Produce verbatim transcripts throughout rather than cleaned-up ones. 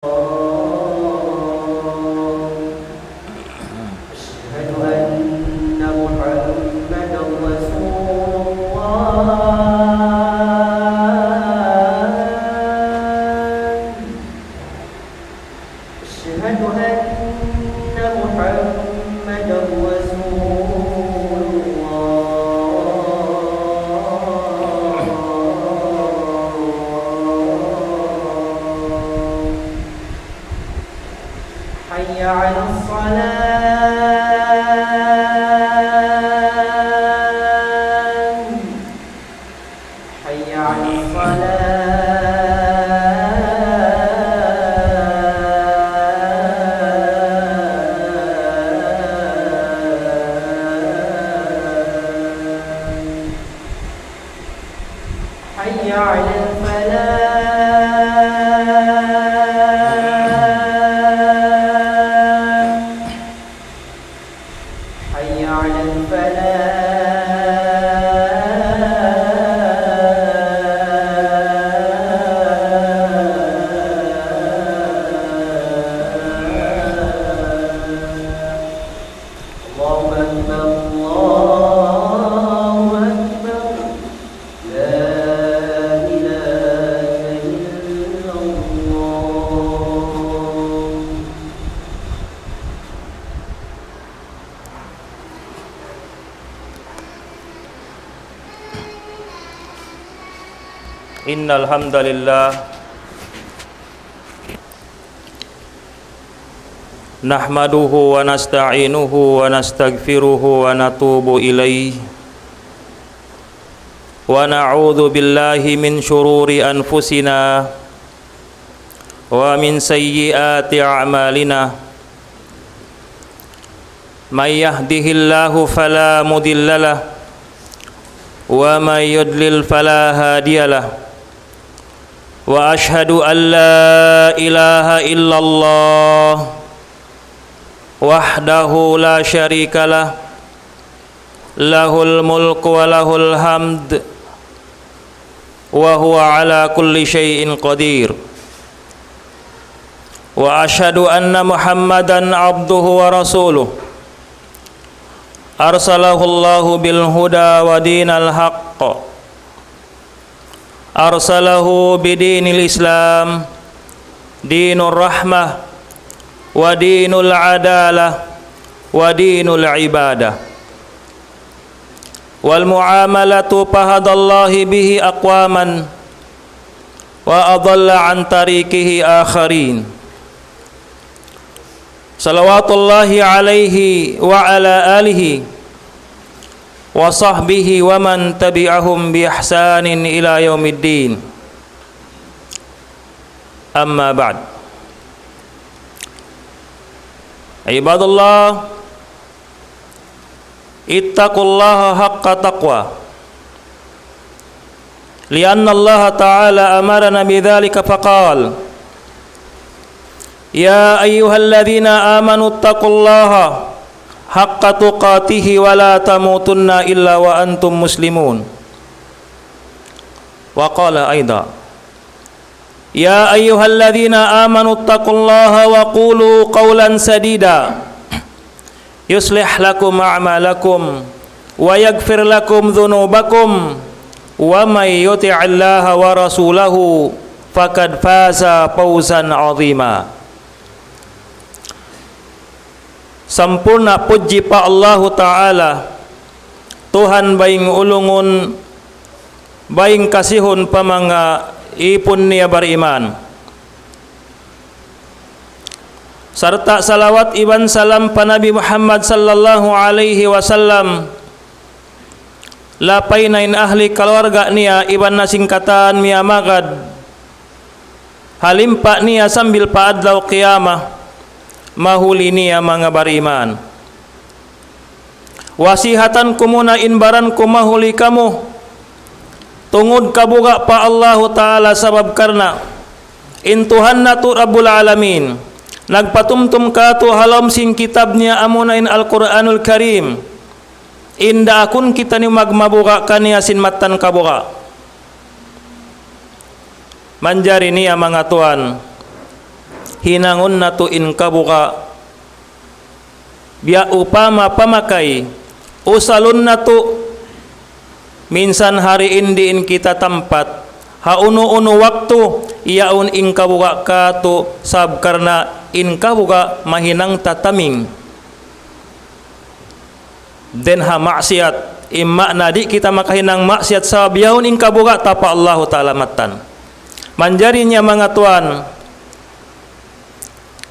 أشهد أن محمدا رسول الله. أشهد أن محمدا رسول الله. حي على الصلاة. حي على الصلاة. حي على الفلاح. حي على الفلاح. الله أكبر، الله أكبر. لا إله إلا الله. إن الحمد لله نحمده ونستعينه ونستغفره ونتوب إليه، ونعوذ بالله من شرور أنفسنا ومن سيئات أعمالنا. من يهده الله فلا مضل له، ومن يضلل فلا هادي له. وأشهد أن لا إله إلا الله وحده لا شريك له، له الملك وله الحمد، وهو على كل شيء قدير. وأشهد أن محمدا عبده ورسوله، أرسله الله بالهدى ودين الحق، أرسله بدين الإسلام، دين الرحمة، ودين العدالة، ودين العبادة والمعاملة، فهدى الله به أقواما وأضل عن طريقه آخرين. صلوات الله عليه وعلى آله وصحبه ومن تبعهم بإحسان إلى يوم الدين. أما بعد. عباد الله، اتقوا الله حق تقواه، لأن الله تعالى أمرنا بذلك فقال: يا أيها الذين آمنوا اتقوا الله حق تقاته ولا تموتن إلا وأنتم مسلمون. وقال أيضا: يا أيها الذين آمنوا اتقوا الله وقولوا قولا سديدا يصلح لكم أعمالكم ويغفر لكم ذنوبكم ومن يطع الله ورسوله فقد فاز فوزا عظيما. Sampurna' pudji pa Allahu Ta'ala, Tuhan baying ulungun, baying kasihun pa manga īpun niya bariman. Sarta' salawat iban salam pa Nabi Muhammad sallallahu alayhi wasallam, lapay na in ahli kaluarga niya iban na sin katan miyamagad ha limpa niya sambil pa adlaw qiyamah, mahuli niya manga bariman. Wasihatan ku muna in baran ku mahuli kamu, tungud kabuga' pa Allahu Ta'ala, sabab karna' in Tuhan natu' Rabbul Alamin nagpatumtum kātu' ha lawm sin kitab niya amuna in Al-Qur'anul Karim, in daakun kitaniyu magmabuga' kaniya sin mattan kabuga'. Manjari niya manga tuwan, hinangun natu' in kabuga', biya' upama pamakay, usalun natu', minsan hari in di' in kita tampat, ha unu-unu waktu, yaun in kabuga' katu', sabab karna' in kabuga' mahinang tataming. Dayn ha maksiyat, in maana di' kita makahinang maksiyat sabab yaun in kabuga' ta pa Allahu Ta'ala mattan. Manjari niya manga tuwan,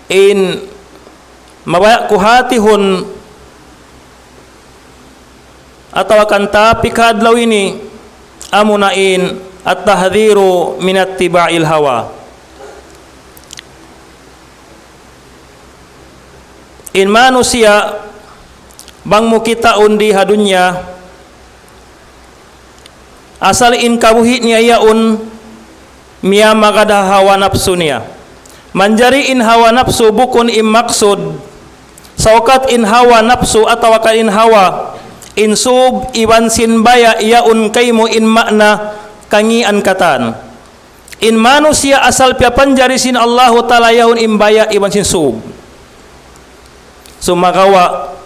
in mabaya' ku hatihun atawa kan topic ha adlaw ini, amuna in التحذير من اتباع الهوى. In manusiya', bang mu kitaun di ha dunya, asal in kabuhi' niya yaun miyamagad ha hawa napsu niya. Manjari in hawa napsu bukun in maksud, saukat in hawa napsu atawa kan in hawa, in sub iban sin baya' yaun kaymu in maana kangīan katan. In manusiya' asal piyapanjari sin Allahu Ta'ala yaun in baya' iban sin sub. Sumagawa',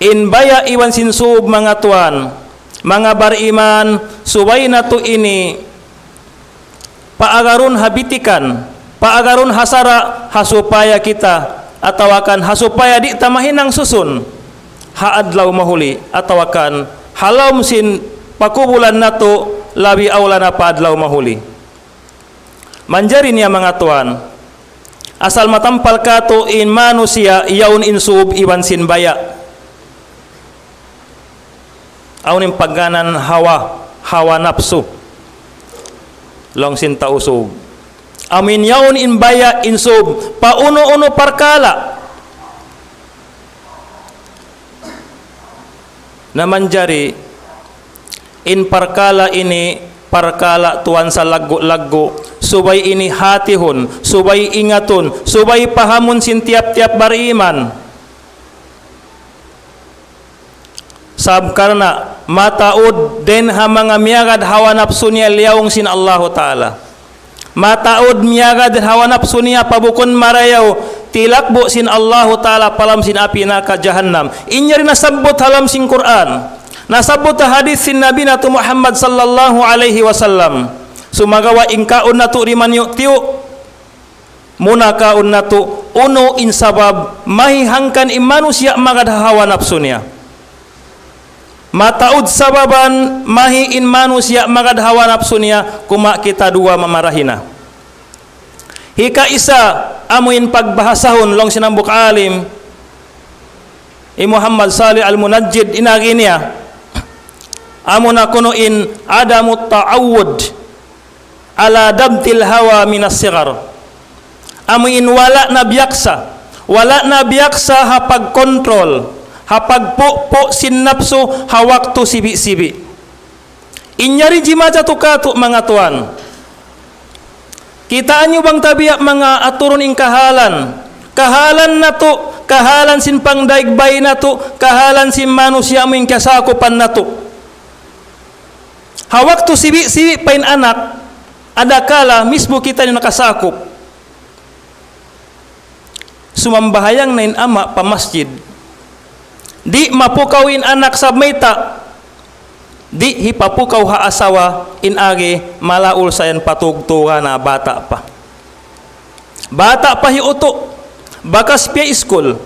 in baya' iban sin sub manga tuwan, manga bariman, subay natu' ini paagarun ha bitikan, paagarun ha sara', ha supaya kita, atawa kan ha supaya di' ta mahinang susun ha adlaw mahuli, atawa kan ha lawm sin pakubulan natu', labi awla na pa adlaw mahuli. Manjari niya manga tuwan, asal matampal katu' in manusiya' yaun in sub iban sin baya'. Awn in pagngānan hawa, hawa napsu. Laung sin Tausug. Amu in yaun in baya' in sub, pa unu-unu parkala'. Na manjari, in parkala' ini, parkala' tuwan salaggu'-laggu', subay ini hatihun, subay ingatun, subay pahamun sin tiyap-tiyap bariman. Sabab karna' mataud dayn ha manga miyagad hawa napsu niya liyaung sin Allahu Ta'ala. Mataud miyagad hawa napsu niya pa bukun marayaw, tilakbu' sin Allahu Ta'ala pa lawm sin api narka' jahannam. In yari nasabbut ha lawm sin Qur'an. Nasabbut ha hadith sin Nabi natu' Muhammad sallallahu alayhi wasallam. Sumagawa' in kaun natu' di' maniyu'-tiyu'. Muna kaun natu', unu in sabab, mahi hangkan in manusiya' magad ha hawa napsu niya. Mataud sababan, mahi in manusiya' magad hawa napsu niya, kuma kita duwa mamarahi na. Hikaisa, amu in pagbahasahun, laung sin hambuuk alim, hi Muhammad Salih Al-Munajjid, in agi niya, amu na kunu' in عدم التعود على ضبط الهوى من الصغر. Amu in wala' na biyaksa. Wala' na biyaksa ha pagkontrol, ha pagpupu' sin napsu, ha waktu sibi'-sibi'. In yari jimatu katu' manga tuwan. Kitaa niyu bang tabiya' manga aturun in kahalan. Kahalan natu', kahalan sin pangdaig bay natu', kahalan sin manusiya' amu in kiyasakupan natu'. Ha waktu sibi'-sibi' pa in anak, adakala mismu kita in nakasakup. Sumambahayang na in ama' pa masjid. Di' mapukaw in anak sabab mayta'. Di' hipapukaw ha asawa in agi malaul sa yan patugtuga na bata' pa. Bata' pa hi utu'. Bakas piya iskul.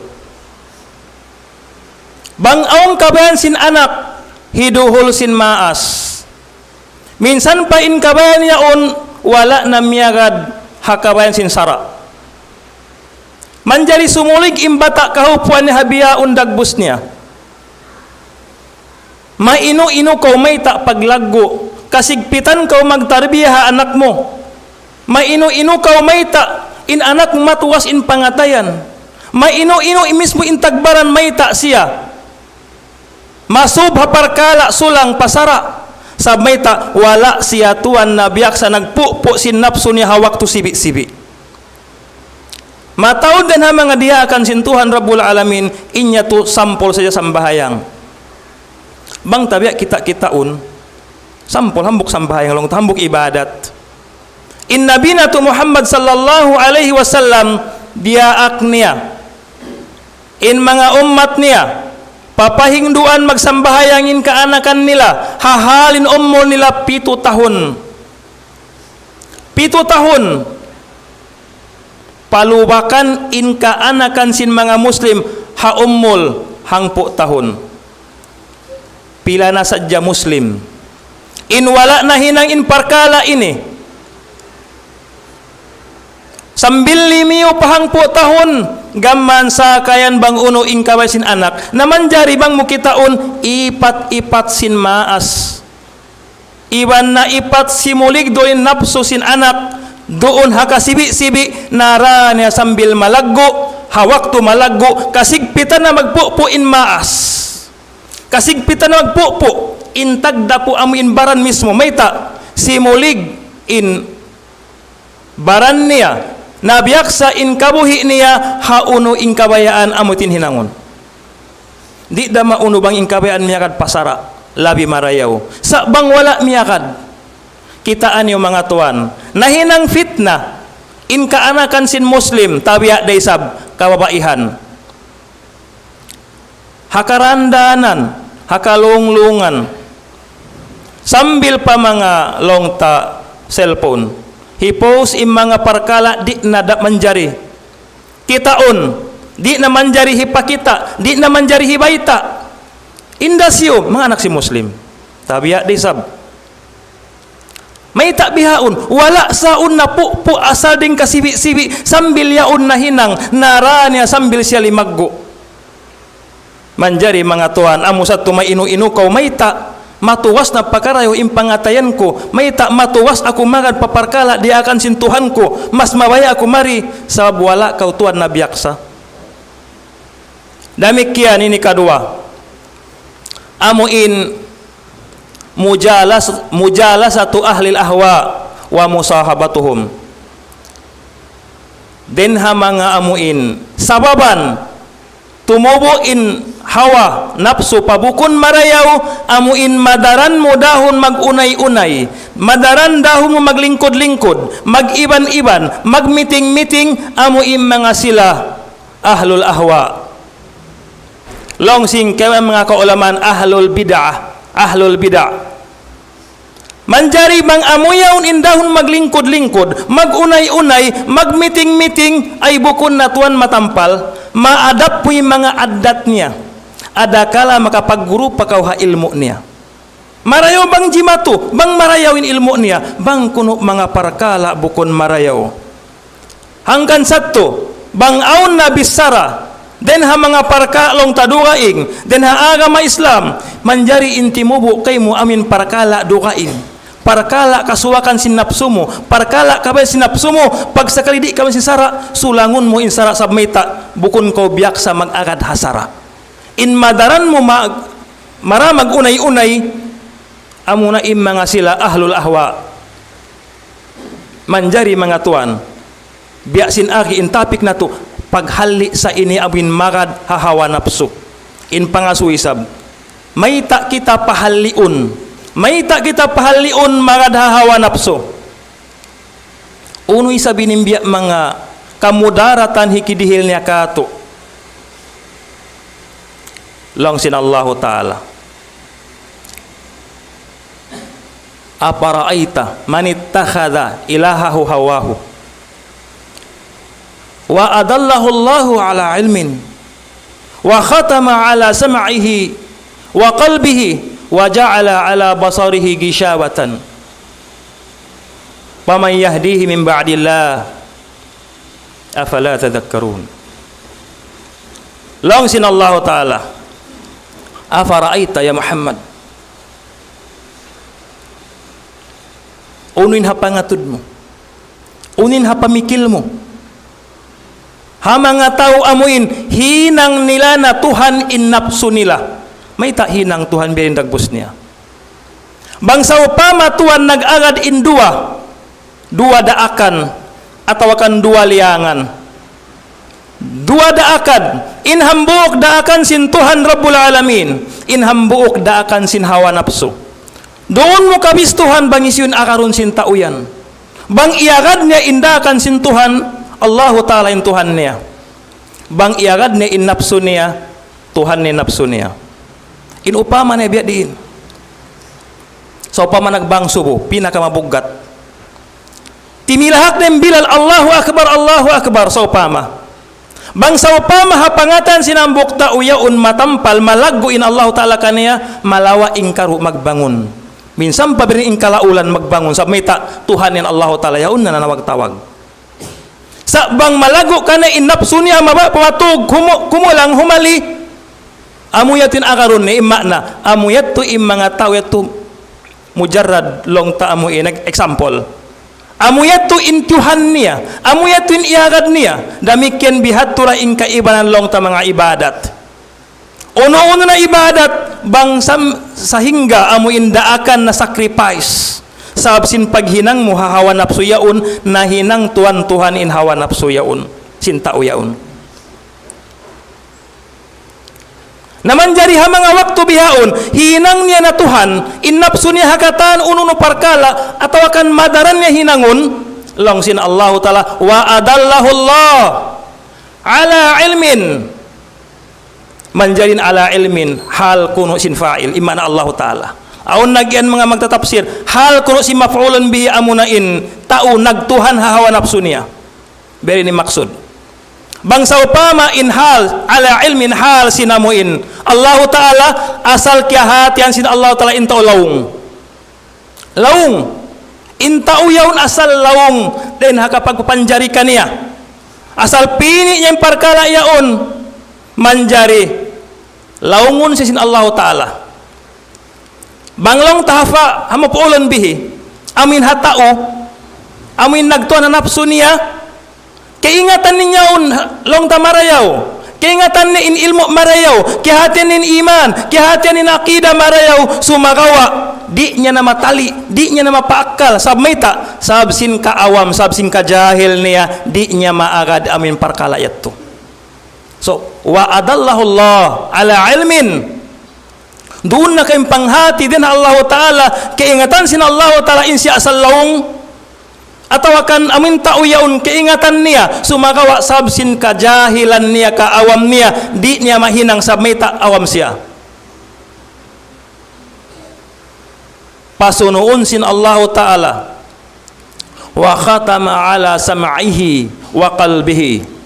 Bang awn kabayaan sin anak, hiduhul sin maas. Minsan pa in kabayaan yaun, wala' na miyagad ha kabayaan sin sara'. Manjari sumulig in bata' kahupuan niya ha bihaun dagbus niya. Mainu-inu kaw mayta' paglaggu', kasigpitan kaw magtarbiya ha anak mu. Mainu-inu kaw mayta', in anak mu matuwas in pangatayan. Mainu-inu in mismu in tagbaran mayta' siya. Masub ha parkala' sulang pa sara'. Sabab mayta', wala' siya tuwan na biyaksa nagpupu' sin napsu niya ha waktu sibi'-sibi'. Mataud dayn ha manga diyaakan sin Tuhan Rabbul Alamin, in yadtu sampul sadja sambahayang. Bang tabiya' kita-kitaun, sampul hambuuk sambahayang laung ta, hambuuk ibadat. In Nabi natu' Muhammad sallallahu alayhi wasallam, diyaak niya in manga ummat niya, papahinduan magsambahayang in kaanakan nila, ha hal in umul nila pitu tahun. Pitu tahun. Palubakan in kaanakan sin manga Muslim ha umul hangpu' tahun. Pila na sadja Muslim in wala' nahinang in parkala' ini. Sambil limiyu pa hangpu' tahun, gam man sakayan bang unu in kabaya' sin anak. Na manjari bang mu kitaun, ipat-ipat sin maas. Iban na ipat simulig duun in napsu sin anak, duun ha kasibi'-sibi', nara niya sambil malaggu', ha waktu malaggu', kasigpitan na magpupu' in maas. Kasigpitan na magpupu', in tagdapu' amu in baran mismu, mayta', simulig in baran niya, nabiyaksa in kabuhi' niya, ha unu in kabayaan amu in hinangun. Di' da maunu bang in kabayaan miyagad pa sara', labi marayaw. Sa' bang wala' miyagad, kitaa niyu manga tuwan, nahinang fitna, in kaanakan sin Muslim, tabiya' da isab, kababaihan. Ha karandanan, ha kalunglungan, sambil pa manga laung ta cellphone, hipost in manga parkala' di' na da manjari kitaun, di' na manjari hipakita', di' na manjari hibayta'. Inda siyu, manga anak sin Muslim. Tabiya' da isab. Mayta' bihaun, wala' saun napupu' asal dayn kasibi'-sibi', sambil yaun nahinang, nara niya sambil siya limaggu'. Manjari manga tuwan, amu sa tu mainu-inu kaw, mayta', matuwas na pakarayaw in pangatayan ku, mayta', matuwas aku magad pa parkala' diyaakan sin Tuhan ku, mas mabaya' aku mari, sabab wala' kaw tuwan nabiyaksa. Damikkiyan ini kaduwa. Amu in mujalas-, mujalasatu ahlil ahwa wa musahabatuhum. Dayn ha manga amu in sababan tumubu' in hawa napsu pa bukun marayaw, amu in madaran mu dahun mag-unay-unay, madaran dahun mu maglingkud-lingkud, mag-iban-iban, magmiting-miting, amu in manga sila ahlul ahwa. Laung sin kaibanan manga kaulamaan ahlul bid'ah, ahlul bid'ah. Manjari bang amu yaun in dahun maglingkud-lingkud, mag-unay-unay, magmiting-miting, ay bukun na tuwan matampal, maadab puy manga addat niya. Adakala makapagguru pa kaw ha ilmu' niya. Marayaw bang jimatu, bang marayaw in ilmu' niya, bang kunu' manga parkala' bukun marayaw. Hangkan sadtu, bang awn na bichara, dayn ha manga parkala' laung ta dugaing, dayn ha agama Islam, manjari in timubu' kaymu amu in parkala' dugaing. Parkala' kasuwakan sin napsu mu, parkala' kabaya' sin napsu mu, pagsakali di' kabaya' sin sara', sulangun mu in sara' sabab mayta', bukun kaw biyaksa mag-agad ha sara'. In madaran mu mag-, mara mag-unay-unay, amuna in manga sila ahlul ahwa. Manjari manga tuwan, biya' sin agi in topic natu', paghalli' sa ini amu in magad ha hawa napsu. In pangasubu isab, mayta' kita pahalliun, mayta' kita pahalliun magad ha hawa napsu. Unu isab in biya' manga kamudaratan hikidihil niya kātu'. Laung sin Allahu Ta'ala, أفرأيت من اتخذ إلهه هواه وأضله الله على علم وختم على سمعه وقلبه وجعل على بصره غشاوة فمن يهديه من بعد الله أفلا تذكرون. Laung sin Allahu Ta'ala, أفرأيت يا محمد. Unu in ha pangatud mu? Unu in ha pamikil mu? Ha manga tau amu in hinang nila na Tuhan in napsu nila. Mayta' hinang Tuhan biya' diin dagbus niya. Bang sawpama tuwan nag-agad in duwa, duwa daakan, atawa kan duwa liyangan. Duwa daakan, in hambuuk daakan sin Tuhan Rabbul Alamin, in hambuuk daakan sin hawa napsu. Duun mu kabistuhan bang hisiyu in agarun sin tau yan. Bang iyagad niya in daakan sin Tuhan, Allahu Ta'ala in Tuhan niya. Bang iyagad niya in napsu niya, Tuhan niya in napsu niya. In upama niya biya' diin. Sawpama nagbang subu, pinakamabuggat. Timilahak niya in bilal, "Allahu Akbar, Allahu Akbar," sawpama. Bang sawpama ha pangatayan sin hambuuk tau yaun matampal, malaggu' in Allahu Ta'ala kaniya, malawa' in karu' magbangun. Minsan pa biya' in kalaulan magbangun, sabab mayta', Tuhan in Allahu Ta'ala yaun nanawag-tawag. Sa' bang malaggu' kaniya in napsu niya, maba-, pamatug, kumu-, kumulang, humali. Amu yadtu in agarun niya, in maana. Amu yadtu in manga tau yadtu mujarrad laung ta amu in example. Amu yadtu in tiyuhan niya, amu yadtu in iyagad niya. Damikkiyan bihadtu ra in kaibanan laung ta manga ibadat. Unu-unu na ibadat, bang sam-, sahingga amu in daakan na sacrifice. Sabab sin paghinang mu ha hawa napsu yaun, nahinang tuwan-tuwan in hawa napsu yaun. Sin tau yaun. Na manjari ha manga waktu bihaun, hinang niya na Tuhan, in napsu niya ha katan unu-unu parkala', atawa kan madaran niya hinangun, laung sin Allahu Ta'ala, "Wa adallahu Allah ala ilmin." Manjari in ala ilmin, hal kunu' sin fa'il, in maana Allahu Ta'ala. Awn nagiyan manga magtatapsir, hal kunu' sin maf'ulun bihi amuna in tau nagtuhan ha hawa napsu niya. Biya' ini maksud. Bang sawpama in hal, ala ilmin hal sin amu in Allahu Ta'ala, asal kiyahatihan sin Allahu Ta'ala in tau laung. Laung. In tau yaun asal laung, dayn ha kapagpapanjari kaniya. Asal pini' niya in parkala' yaun, manjari laungun siya sin Allahu Ta'ala. Bang laung ta ha fa-, ha maf'ulun bihi, amu in ha tau, amu in nagtuhan ha napsu niya, kaingatan niya yaun laung ta marayaw, kaingatan niya in ilmu' marayaw, kiyahatihan niya in iman, kiyahatihan niya in akida marayaw, sumagawa', di' niya na matali', di' niya na mapaakkal, sabab mayta', sabab sin kaawam, sabab sin kajahil niya, di' niya maagad amu in parkala' yadtu. So, wa adallahu Allah ala ilmin. Duun na kaymu panghati dayn ha Allahu Ta'ala, kaingatan sin Allahu Ta'ala in siya asal laung, atawa kan amu in tau yaun kaingatan niya, sumagawa' sabab sin kajahilan niya, kaawam niya, di' niya mahinang sabab mayta' awam siya. Pasunuun sin Allahu Ta'ala, wa khatama ala sam'ihi wa qalbihi.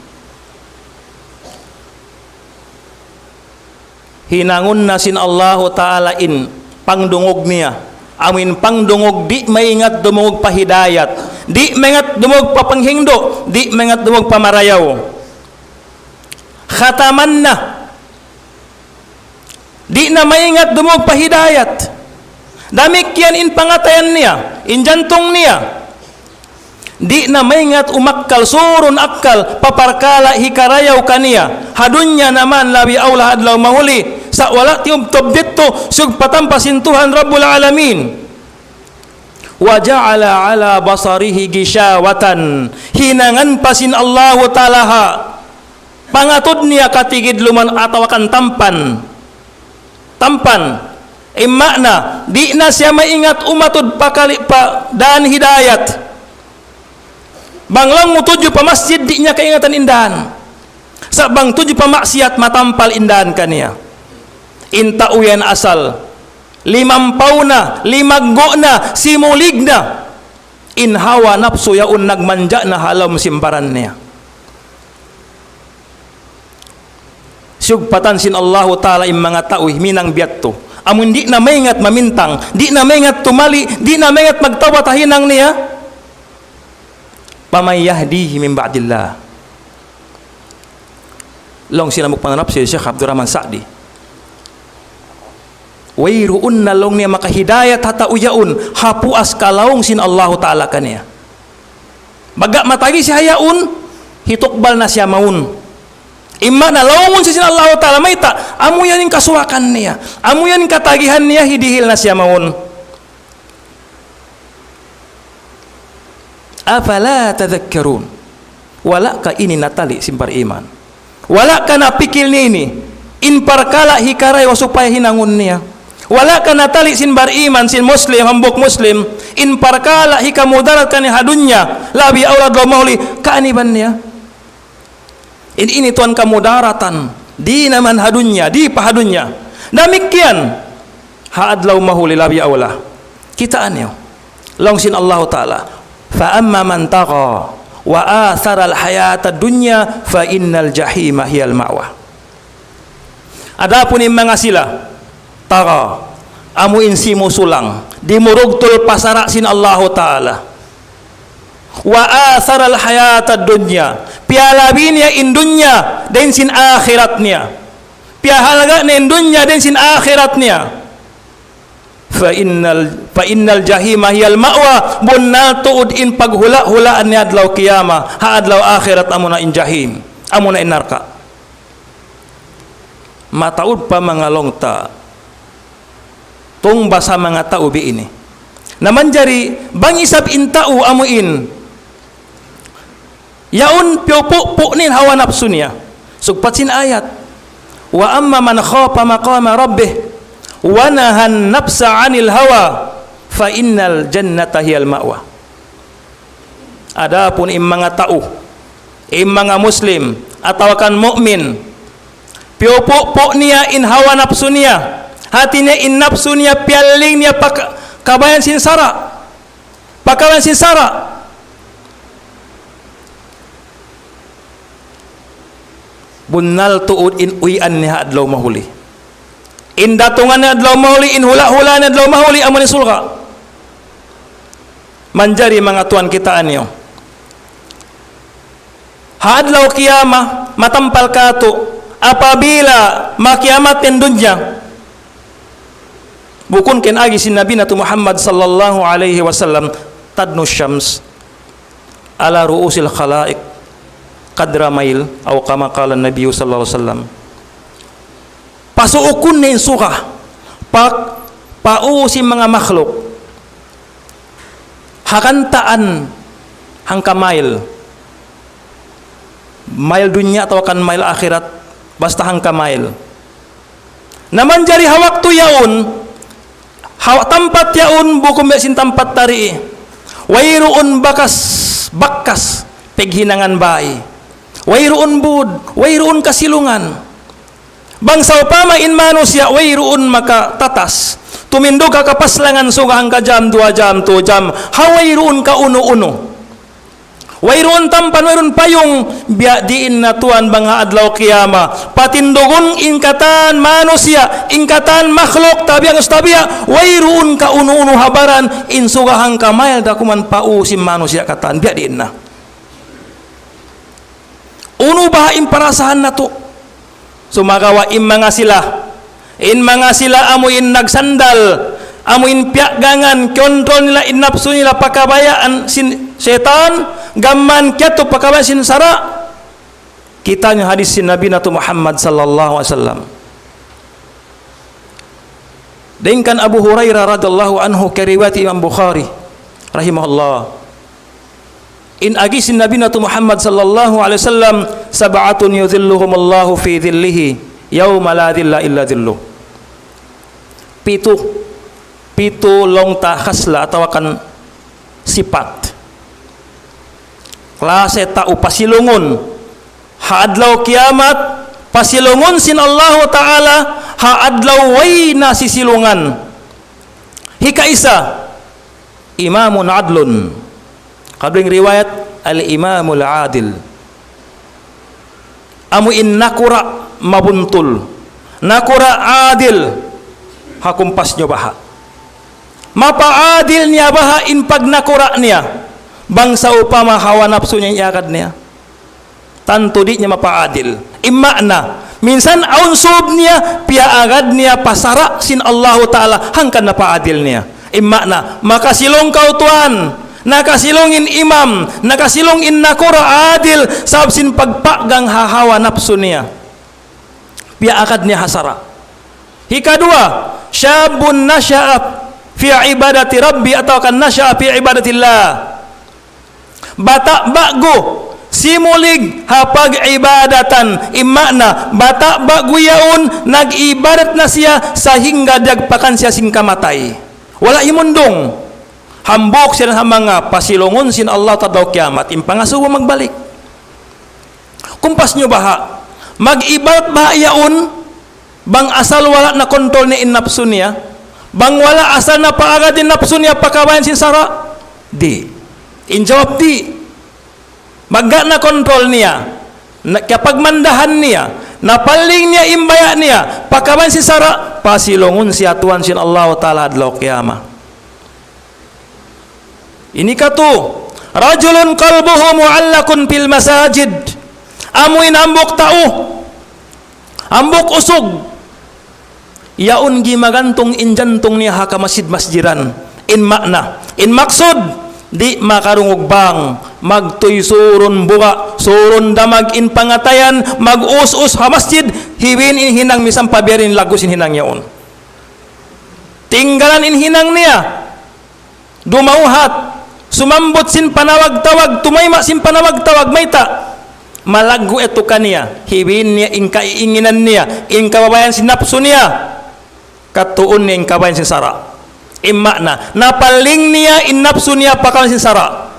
Hinangun na sin Allahu Ta'ala in pangdungug niya. Amu in pangdungug di' maingat dumungug pa hidayat. Di' maingat dumungug pa panghindu'. Di' maingat dumungug pa marayaw. Khataman na. Di' na maingat dumungug pa hidayat. Damikkiyan in pangatayan niya, in jantung niya. Di' na maingat umakkal, surun akkal, pa parkala' hikarayaw kaniya. Ha dunya naman labi awla adlaw mahuli. Sa' wala' tiyubtub didtu, sugpatan pa sin Tuhan Rabbul Alamin. Wa ja'ala ala basarihi gishawatan. Hinangan pa sin Allahu Ta'ala ha pangatud niya katigidluman atawa kan tampan. Tampan. In maana, di' na siya maingat umatud pa kali-, pa dān hidayat. Bang laung mu tudju pa masjid, di' niya kaingatan in dān. Sa' bang tudju pa maksiyat, matampal in dān kaniya. In tau yan asal limampaw na, limaggu' na, simulig na. In hawa napsu yaun nagmanja' na ha lawm sin baran niya. Siyugpatan sin Allahu Ta'ala in manga tau huminang biya' yadtu. Amun di' na maingat mamintang, di' na maingat tumali', di' na maingat magtawbat ha hinang niya. فمن يهديه من بعد الله. Laung sin hambuuk pananapsir, Sheikh Abdurrahman Sa'di. Wayruun na laung niya makahidayat ha tau yaun, ha puas kalaung sin Allahu Ta'ala kaniya. Baga' matagi siya yaun, hitukbal na siya mawn. In maana laungun siya sin Allahu Ta'ala, mayta', amu yan in kasuwakan niya. Amu yan in katagihan niya, hidihil na siya mawn. أفلا تذكرون. Wala' ka ini natali' sin bariman. Wala' ka napikil ini. In parkala' hikarayaw supaya hinangun niya. Wala' ka natali' sin bariman, sin Muslim, hambuuk Muslim, in parkala' hikamudarat kaniya ha dunya, labi awla adlaw mahuli, kaaniban niya. In ini tuwan kamudaratan, di' naman ha dunya, di' pa ha dunya. Damikkiyan, ha adlaw mahuli labi awla. Kitaa niyu. Laung sin Allahu Ta'ala, فأما من طغى وآثر الحياة الدنيا فإن الجحيم هي المأوى. Adapun in manga sila, tagha, amu in simusulang, dimurugtul pa sara' sin Allahu Ta'ala. وآثر الحياة الدنيا. Piyalabi niya in dunya dayn sin akhirat niya. Piyahalga' niya in dunya dayn sin akhirat niya. فإن ال-، فإن الجحيم هي المأوى. Bunnal tuud in paghula'-hulaan niya adlaw kiyamat, ha adlaw akhirat amuna in jahim, amuna in narka'. Mataud pa manga laung ta. Tungbas ha manga tau biya' ini. Na manjari, bang isab in tau amu in yaun piyupupu' niya in hawa napsu niya. Sugpat sin ayat. وأما من خاف مقام ربه ونهى النفس عن الهوى فإن الجنة هي المأوى. Adapun in manga tau, in manga Muslim, atawa kan mu'min, piyupupu' niya in hawa napsu niya. Hati niya in napsu niya piyalling niya pa ka-, kabayaan sin sara'. Pa kabayaan sin sara'. Bunnal tuud in uwian niya ha adlaw mahuli. In datungan niya adlaw mahuli, in hula'-hula' niya adlaw mahuli, amu in surga'. Manjari manga tuwan, kitaa niyu. Ha adlaw kiyamat, matampal katu', apabila makiyamat in dunya. Bukun ka in agi sin Nabi natu' Muhammad sallallahu alayhi wasallam, تدنو الشمس على رؤوس الخلائق قدر ميل، أو كما قال النبي صلى الله عليه وسلم. Pasuukun niya in surga', pa, pa ū sin manga makhluk. Ha kantaan hangka mile. Mile dunya atawa kan mile akhirat, basta hangka mile. Na manjari ha waktu yaun, ha tampat yaun bukun biya' sin tampat ta dii. Wayruun bakas, bakas paghinangan bāy. Wayruun būd, wayruun kasilungan. Bang sawpama in manusiya' wayruun makatatas, tumindug ha kapaslangan suga hangka jam, duwa jam, tū jam, ha wayruun kaunu-unu. Wayruun tampan, wayruun payung, biya' diin na tuwan bang ha adlaw kiyamat. Patindugun in katan manusiya', in katan makhluk, tabiya' ngus tabiya', wayruun kaunu-unu ha baran, in suga hangka mile da kuman pa ū sin manusiya' katan, biya' diin na. Unu baha' in parasahan natu'? Sumagawa' in manga sila, in manga sila amu in nagsandal, amu in piyaggangan, kontrol nila in napsu nila pa kabayaan sin setan, gam mayan kiyatu pa kabayaan sin sara'. Kitaa niyu hadis sin Nabi natu' Muhammad sallallahu alayhi wasallam. Dayn kan Abu Hurairah radiyallahu anhu, kariwayat Imam Bukhari rahimahullah. In agi sin Nabi natu' Muhammad sallallahu alayhi wasallam, سبعة يظلهم الله في ظله يوم لا ظل إلا ظله. Pitu, pitu laung ta khasla atawa kan sipat. Klase tau pasilungun ha adlaw kiyamat, pasilungun sin Allahu Ta'ala ha adlaw way na sisilungan. Hikaisa, إمام عدل. Kaduwang riwayat, الإمام العادل. Amu in nakura' mabuntul. Nakura' adil. Ha kumpas niyu baha'. Mapaadil niya baha' in pagnakura' niya. Bang sawpama hawa napsu niya in iyagad niya. Tantu di' niya mapaadil. In maana, minsan awn sūb niya, piyaagad niya pa sara' sin Allahu Ta'ala, hangkan napaadil niya. In maana, makasilung kaw tuwan, nakasilung in imam, nakasilung in nakura' adil, sabab sin pagpagang ha hawa napsu niya. Piyaagad niya ha sara'. Hikaduwa, شاب نشأ في عبادة ربه atawa kan نشأ في عبادة الله. Bata' ba'gu, Simulig ha pag-ibadatan, in maana, bata' ba'gu yaun, nag-ibadat na siya, sahingga diyagpakan siya sin kamatay. Wala' himundung. Hambuuk siya ha manga pasilungun sin Allah Ta'ala adlaw kiyamat, in pangasubu magbalik. Kumpas niyu baha', mag-ibadat baha' yaun, bang asal wala' na kontrol niya in napsu niya, bang wala' asal na paagad in napsu niya pa kabayaan sin sara'? Di'. In jawab di'. Magga na kontrol niya, na, kapagmandahan niya, napaling niya in baya' niya, pa kabayaan sin sara', pasilungun siya Tuhan sin Allah Ta'ala adlaw kiyamat. Ini katu, رجل قلبه معلق في المساجد. Amu in hambuuk tau, hambuuk usug, yaun gimagantung in jantung niya ha kamasjid-masjidan. In maana, in maksud, di' makarungug bang, magtuy surun buga', surun damag in pangatayan, mag-us-us ha masjid, hiwin in hinang misan pa biya' diin in laggu' sin hinang yaun. Tinggalan in hinang niya. Dumawhat, sumambut sin panawag-tawag, tumayma' sin panawag-tawag, mayta'? Malaggu' yadtu kaniya, hiwin niya in kaiinginan niya, in kabayaan sin napsu niya, katuun niya in kabayaan sin sara'. In maana, napaling niya in napsu niya pa kabayaan sin sara'.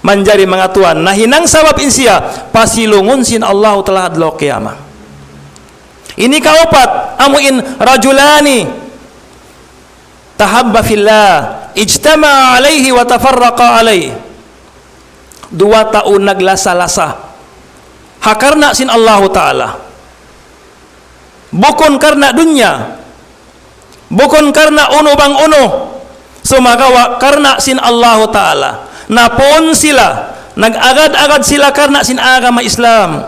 Manjari manga tuwan, nahinang sabab in siya, pasilungun sin Allah Ta'ala adlaw kiyamat. Ini kaupat, amu in رجلان تحابا في الله اجتمعا عليه وتفرقا عليه. Duwa tau naglasa-lasa ha karna' sin Allahu Ta'ala. Bukun karna' dunya, bukun karna' unu bang unu, sumagawa' karna' sin Allahu Ta'ala. Napun sila, nag-agad-agad sila karna' sin agama Islam.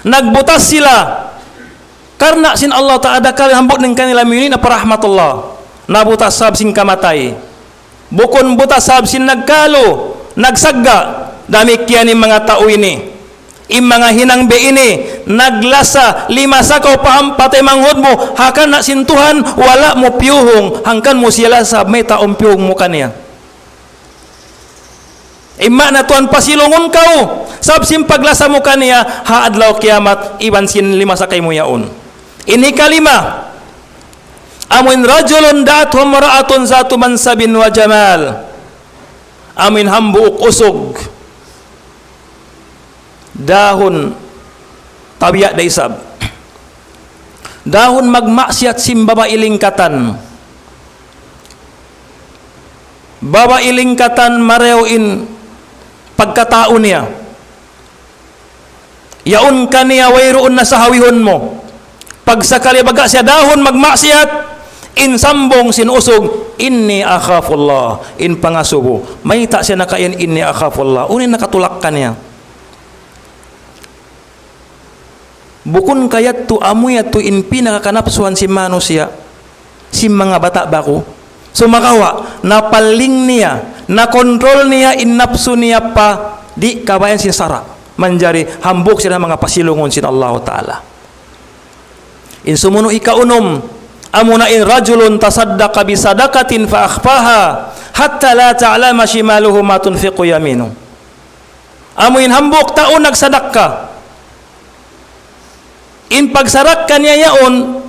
Nagbutas sila karna' sin Allah Ta'ala, dakal hambuuk dayn kanila miyuni' na pa rahmatullah. Nabutas sabab sin kamatay. Bukun butas sabab sin nagkalu, nagsagga'. Damikkiyan in manga tau ini. In manga hinang biya' ini, naglasa, limasa kaw pa hambuuk taymanghud mu, ha karna' sin Tuhan, wala' mu piyuhung, hangkan mu siya lasa, mayta' awn piyuhung mu kaniya. In maana tuwan pasilungun kaw, sabab sin paglasa mu kaniya, ha adlaw kiyamat, iban sin limasa kaymu yaun. Ini kalima, amuin رجل دعته امرأة ذات منصب وجمال. Amuin hambuuk usug. Dahun tabiya' da isab. Dahun magmaksiyat sin babai lingkatan. Babai lingkatan marayaw in pagkatau niya. Yaun kaniya wayruun na sahawihun mu. Pagsakali baga' siya dahun magmaksiyat, in sambung sin usug, إني أخاف الله, in pangasubu. Mayta' siya nakayan إني أخاف الله. Unu in nakatulak kaniya? Bukun ka yadtu, amu yadtu in pinakakanapsuhan sin manusiya', sin manga bata' baku. Sumagawa', napaling niya, nakontrol niya in napsu niya pa di' kabayaan sin sara'. Manjari hambuuk sin manga pasilungun sin Allahu Ta'ala. In sumunu' ikaunum, amuna in رجل تصدق بصدقة فأخفاها حتى لا تعلم شماله ما تنفق يمينه. Amu in hambuuk tau nagsadakka. In pagsadakka niya yaun,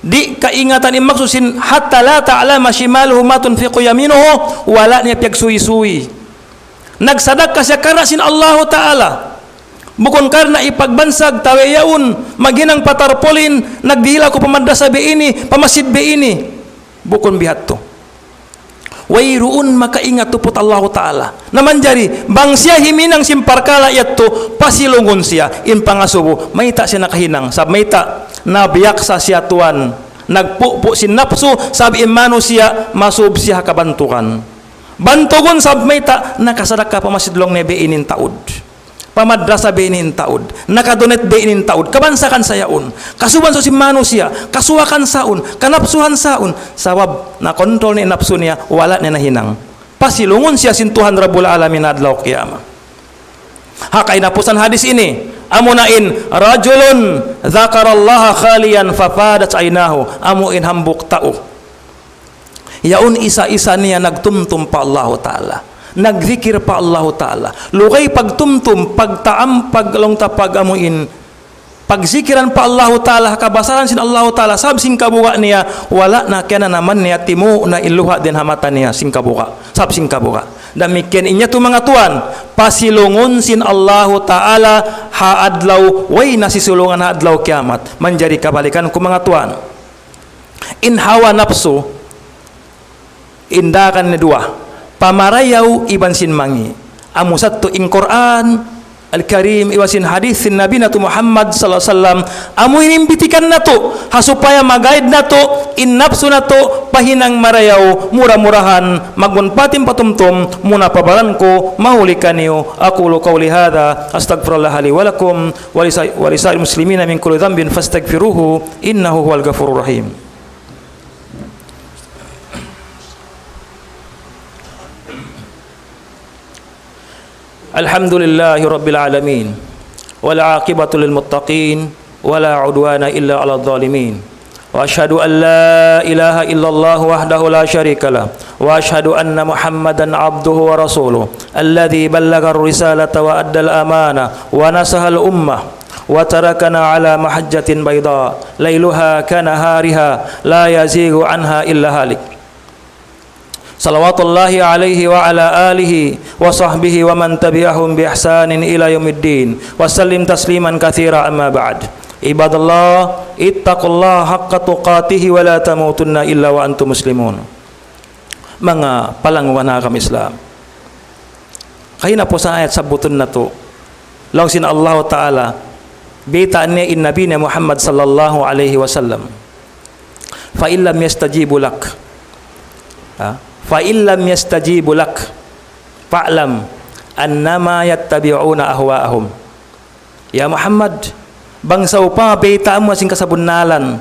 di' kaingatan in maksud sin حتى لا تعلم شماله ما تنفق يمينه, wala' niya piyagsuysuy. Nagsadakka siya karna' sin Allahu Ta'ala. Bukun karna' ipagbansag, tawe' yaun, maghinang pa tarpaulin, nagdihil aku pa madrasa biya' ini, pa masjid biya' ini. Bukun bihadtu. Wayruun makaingat tuput Allahu Ta'ala. Na manjari, bang siya himinang sin parkala' yadtu, pasilungun siya, in pangasubu, mayta' siya nakahinang, sabab mayta', nabiyaksa siya tuwan, nagpupu' sin napsu, sabab in manusiya', masub siya ha kabantugan. Bantugun sabab mayta', nakasadakka pa masjid laung niya biya' ini in taud. Pa madrasa biya' ini in taud, naka-donate biya' ini in taud, kabansakan sa yaun, kasuban sa sin manusiya', kasuwakan sa yaun, kanapsuhan sa yaun, sabab nakontrol niya in napsu niya, wala' niya nahinang. Pasilungun siya sin Tuhan Rabbul Alamin adlaw kiyamat. Ha kahinapusan hadis ini, amuna in رجل ذكر الله خاليا ففاضت عيناه, amu in hambuuk tau. Yaun isa-isa niya nagtumtum pa Allahu Ta'ala. nagzikir pa Allahu Ta'ala. Lugay pagtumtum, pagtaam, paglaung ta pag-amuin, pagzikiran pa Allahu Ta'ala, kabasaran sin Allahu Ta'ala, sabab sin kabuga' niya, wala' na kiyananaman niya, timu' na in luha' dayn ha mata niya, sin kabuga', sabab sin kabuga'. Damikkiyan in yadtu manga tuwan, pasilungun sin Allahu Ta'ala, ha adlaw, way na sisulungan ha adlaw kiyamat. Manjari kabalikan ku manga tuwan. In hawa napsu, in daakan niya duwa, pamarayaw iban sin mangi'. Amu sadtu in Qur'an Al-Karim iban sin hadith sin Nabi natu' Muhammad sallallahu alayhi wasallam, amu in bitikan natu', ha supaya ma-guide natu', in napsu natu', pa hinang marayaw, mura-murahan, magmunpatin patumtum, muna pa baran ku, mahuli kaniyu, أقول قولي هذا، أستغفر الله لي ولكم، ولسا-، ولسائر المسلمين من كل ذنب فاستغفروه، إنه هو الغفور الرحيم. الحمد لله رب العالمين، والعاقبة للمتقين، ولا عدوان إلا على الظالمين، وأشهد أن لا إله إلا الله وحده لا شريك له، وأشهد أن محمدا عبده ورسوله، الذي بلغ الرسالة وأدى الأمانة ونصح الأمة، وتركنا على محجة بيضاء ليلها كنهارها لا يزيغ عنها إلا هالك. صلوات الله عليه وعلى آله وصحبه ومن تبعهم بإحسان إلى يوم الدين، وسلم تسليما كثيرا، أما بعد. عباد الله، اتقوا الله حق تقاته ولا تموتن إلا وأنتم مسلمون. Manga palangga' ha agama Islam. Kahinapusan ayat sabbutun natu'. Laung sin Allahu Ta'ala, bayta' niya in Nabi niya Muhammad sallallahu alayhi wasallam. فإن لم يستجيبوا لك. Ha? فإن لم يستجيبوا لك. فاعلم أنما يتبعون أهواءهم. Ya Muhammad, bang sawpama baytaan mu na sin kasabunnalan,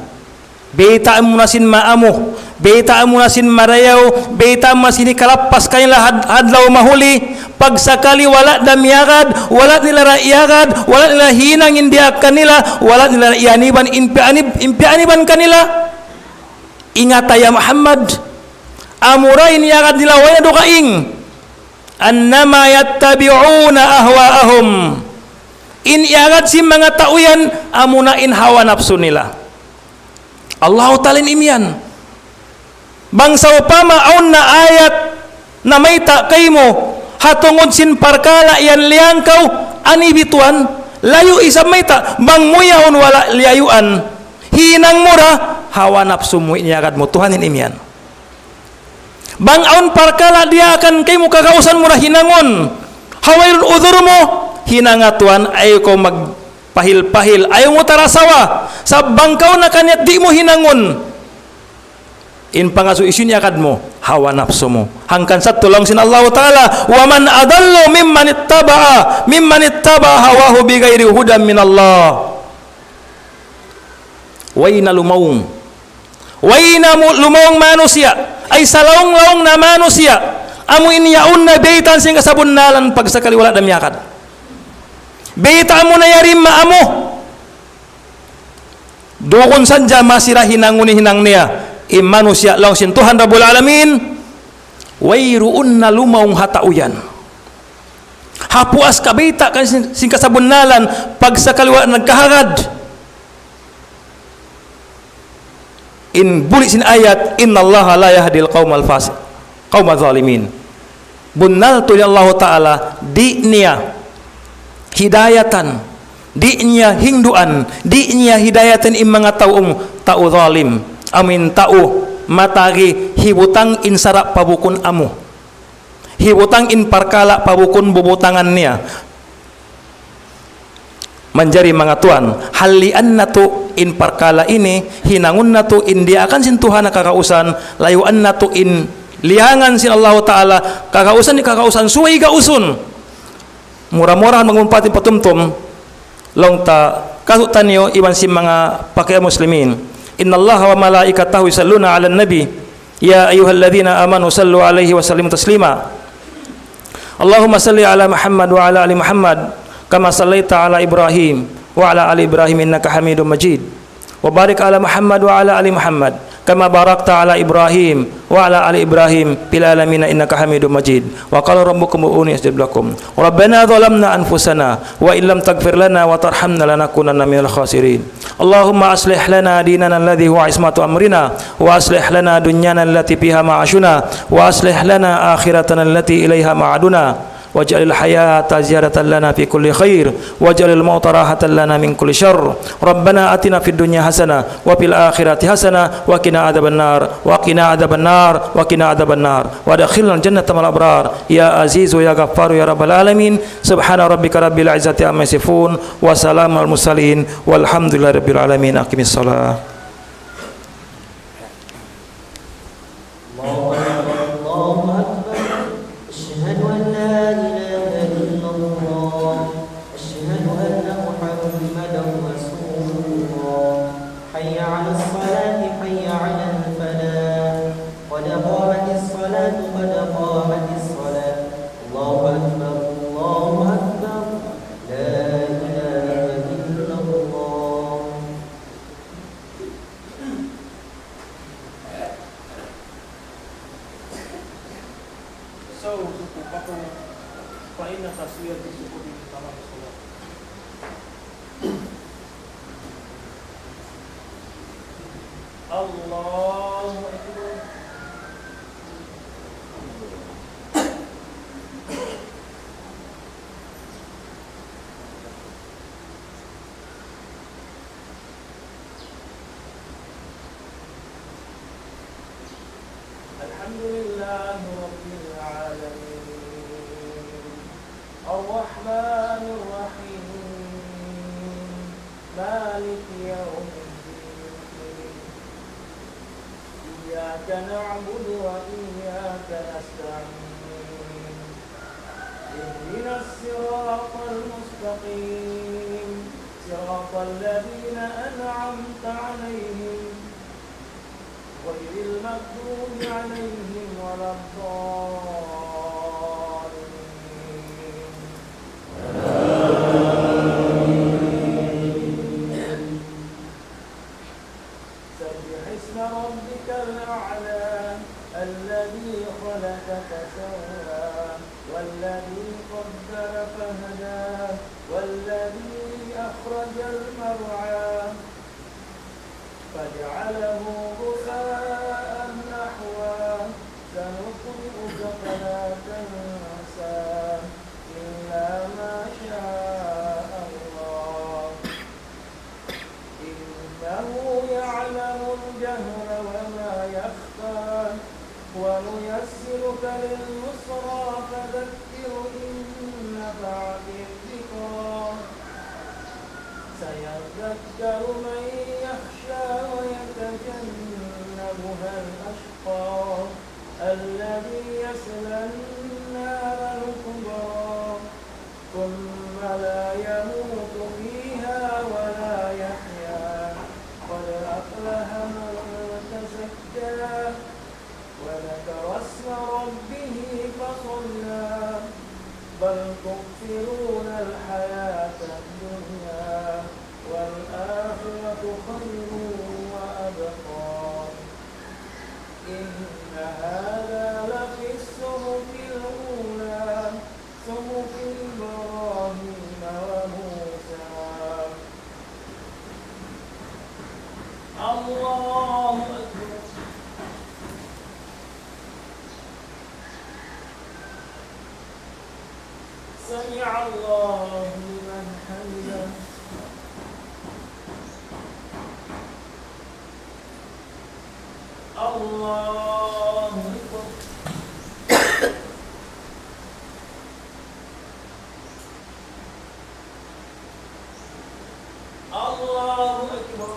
baytaan mu na sin maamu, baytaan mu na sin marayaw, baytaan mu na sin hikalappas kanila had-, adlaw mahuli, pagsakali wala' da miyagad, wala' nila ra iyagad, wala' nila hinang in diyaak kanila, wala' nila iyaniban in piyanib-, in piyaniban kanila. Ingata ya Muhammad, amura in iyagad nila way na dugaing. أنما يتبعون أهواءهم. In iyagad sin manga tau yan, amuna in hawa napsu nila. Allahu Ta'ala in imiyan. Bang sawpama awn na ayat namayta' kaymu, ha tungud sin parkala' yan liyang kaw, ani bituan, layu' isab mayta', bang mu yaun wala' liyayuan, hinang mu ra, hawa napsu mu in iyagad mu, Tuhan in imiyan. Bang awn parkala' diyaakan kaymu kagausan mu ra hinangun. Ha wayruun udhur mu, hinanga tuwan, ayaw kaw magpahil-pahil, ayaw mu tarasawa. Sa' bang kaw nakaniyat di' mu hinangun. In pangasuy-suy in iyagad mu, hawa napsu mu. Hangkan sa' laung sin Allahu Ta'ala, ومن أضل ممن اتبع، ممن اتبع هواه بغير هدى من الله. Way na lumaung. Way na mu-, lumaung manusiya'. Ay salaung-laung na manusiya'. Amu in yaun na baytaan sin kasabunnalan pagsakali wala' da miyagad. Baytaan mu na yari maamu. Duun sadja masi ra hinangun in hinang niya. In manusiya' laung sin Tuhan Rabbul Alamin. Wayruun na lumaung ha tau yan. Ha puas kabayta' kan sin, sin kasabunnalan, pagsakali wala' nagkahagad. In buli' sin ayat, إن الله لا يهدي القوم الفاسق، قوم الظالمين. Bunnal tuud in Allahu Ta'ala, di' niya hidayatan, di' niya hinduan, di' niya hidayatan in manga tau, tau zalim. Amuin tau matagi hibutang in sara' pa bukun amu. Hibutang in parkala' pa bukun bubutangan niya. Manjari manga tuwan, hallian natu' in parkala' ini, hinangun natu' in diyaakan sin Tuhan ha kagausan, layuan natu' in liyangan sin Allahu Ta'ala, kagausan, kagausan subay gausun. Mura-murahan magmunpatin patumtum, laung ta, kasutan niyu iban sin manga pakay muslimin. إن الله وملائكته يصلون على النبي، يا أيها الذين آمنوا صلوا عليه وسلموا تسليما. اللهم صل على محمد وعلى آل محمد، كما صليت على إبراهيم وعلى آل إبراهيم إنك حميد مجيد. وبارك على محمد وعلى آل محمد، كما باركت على إبراهيم وعلى آل إبراهيم في العالمين إنك حميد مجيد. وقال ربكم ادعوني أستجب لكم. ربنا ظلمنا أنفسنا وإن لم تغفر لنا وترحمنا لنكونن من الخاسرين. اللهم أصلح لنا ديننا الذي هو عصمة أمرنا، وأصلح لنا دنيانا التي فيها معاشنا، وأصلح لنا آخرتنا التي إليها معادنا، واجعل الحياة زيادة لنا في كل خير، واجعل الموت راحة لنا من كل شر. ربنا آتنا في الدنيا حسنة وفي الآخرة حسنة وقنا عذاب النار، وقنا عذاب النار، وقنا عذاب النار، وأدخلنا الجنة مع الأبرار، يا عزيز يا غفار يا رب العالمين. سبحان ربك رب العزة عما يصفون، وسلام على المرسلين، والحمد لله رب العالمين. أقم الصلاة. الله أكبر، الله أكبر. أشهد أن لا إله إلا الله. أشهد أن محمدا رسول الله. حي على الصلاة، حي على الفلاح. قد قامت الصلاة، قد قامت الصلاة. الله أكبر، الله أكبر. لا إله إلا الله. So, suku paku, فإن التسوية بسكون تمام الصلاة. الله أكبر. الحمد لله رب العالمين. الرحمن الرحيم. مالك يوم الدين. إياك نعبد وإياك نستعين. اهدنا الصراط المستقيم. صراط الذين أنعمت عليهم غير المغضوب عليهم ولا الضالين. سبح اسم ربك الأعلى. الذي خلق فسوى. والذي قدر فهدى. والذي أخرج المرعى. فجعله غثاء أحوى. سنقرئك فلا تنسى. إلا ما شاء الله. إنه يعلم الجهر وما يخفى. ونيسرك لليسرى فذكر إن نفعت الذكرى. سيذكر من يخشى ويتجنبها الأشقى. الذي يصلى النار الكبرى. ثم لا يموت فيها ولا يحيا. قد أفلح من تزكى. وذكر اسم ربه فصلى. بل تؤثرون الحياة الدنيا. والآخرة خير وأبقى. إن هذا لفي الصحف الأولى. صحف إبراهيم وموسى. الله أكبر. سمع الله لمن حمده. الله أكبر. الله أكبر.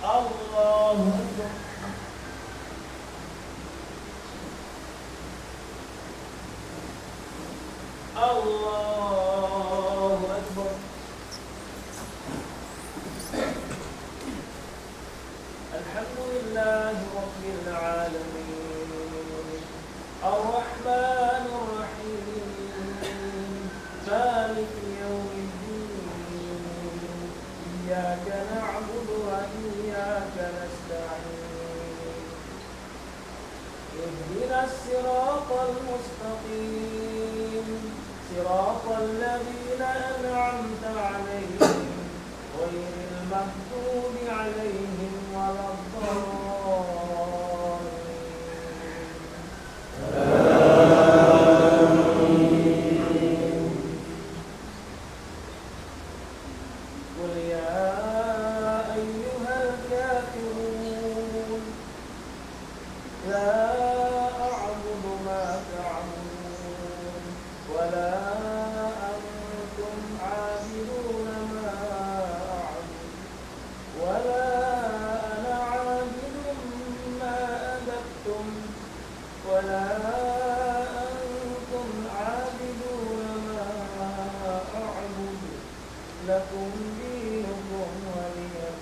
الله أكبر. الله أكبر. الحمد لله رب العالمين. الرحمن الرحيم. مالك يوم الدين. اهدنا الصراط المستقيم، صراط الذين أنعمت عليهم، غير المغضوب عليهم ولا الضالين. قل يا أيها الكافرون، لا أعبد ما تعبدون، ولا أنتم عابدون ما أعبد، ولا أنا عابد ما عبدتم، ولا أنتم عابدون ما أعبد، لكم دينكم ولي دين.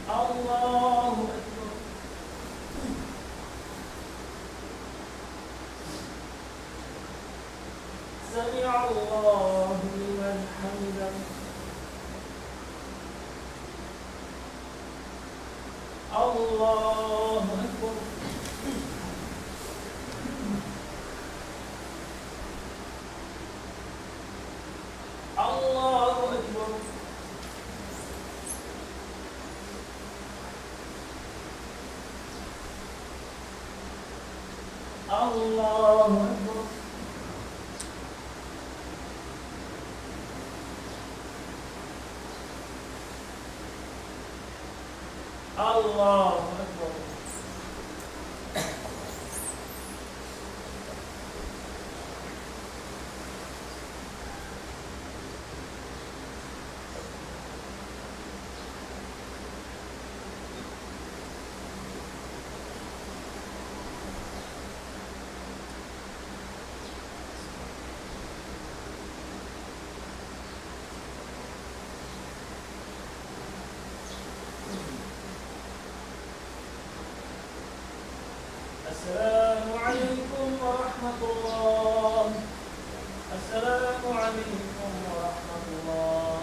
الله أكبر. سمع الله لمن حمده. الله أكبر. الله أكبر. الله أكبر. الله أكبر. السلام عليكم ورحمة الله. السلام عليكم ورحمة الله.